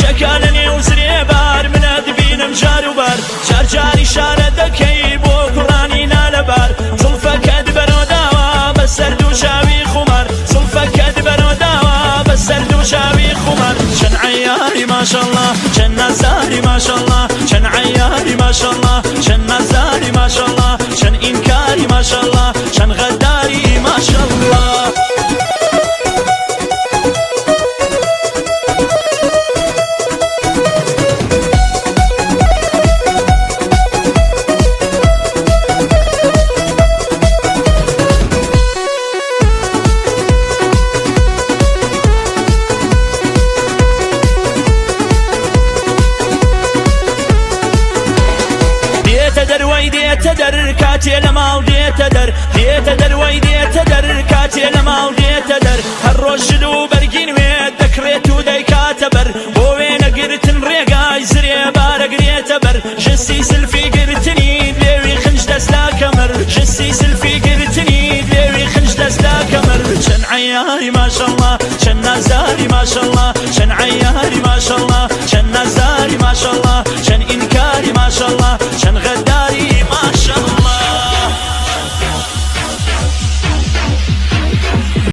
کچەکە لە نێو زرێبار منە دبینم جار و بار جار جاری شارە دەکەی بۆ کوڕانی نالەبار زوڵفەکەت بەرۆداوە بەسەر دوو چاوی خومار زوڵفەکەت بەرۆداوە بەسەر دوو چاوی خومار چەند عەیاری ماشەڵڵا چەند نازاری ماشەڵڵا چەند عەیاری ماشەڵڵا چەند نازاری ماشەڵڵا چەند ئینکاری ماشەڵڵا چەند غەداری ماشەڵڵا. دێتە دەروەی دێتە دەر کاتێ لە ماڵ دێتە دەر دێتە دەروەی دێتە دەر کاتێ لە ماڵ دێتە دەر هەر ڕۆژ جل و بەرگی نوێ دەکڕێت و دەیکاتە بەر بۆ وێنەگرتن ڕێگای زرێ بارەگرێتە بەر ژسی سلفی گرتنی لێوی خنج دەست لا کەمەر ژسی سلفی گرتنی لێوی خنج دەست لا کەمەر چەند عەیاری ماشەڵڵا چەند نازداری ماشەڵڵا چەند عەیاری ماشەڵڵا چەند نازداری ماشەڵڵا چەند.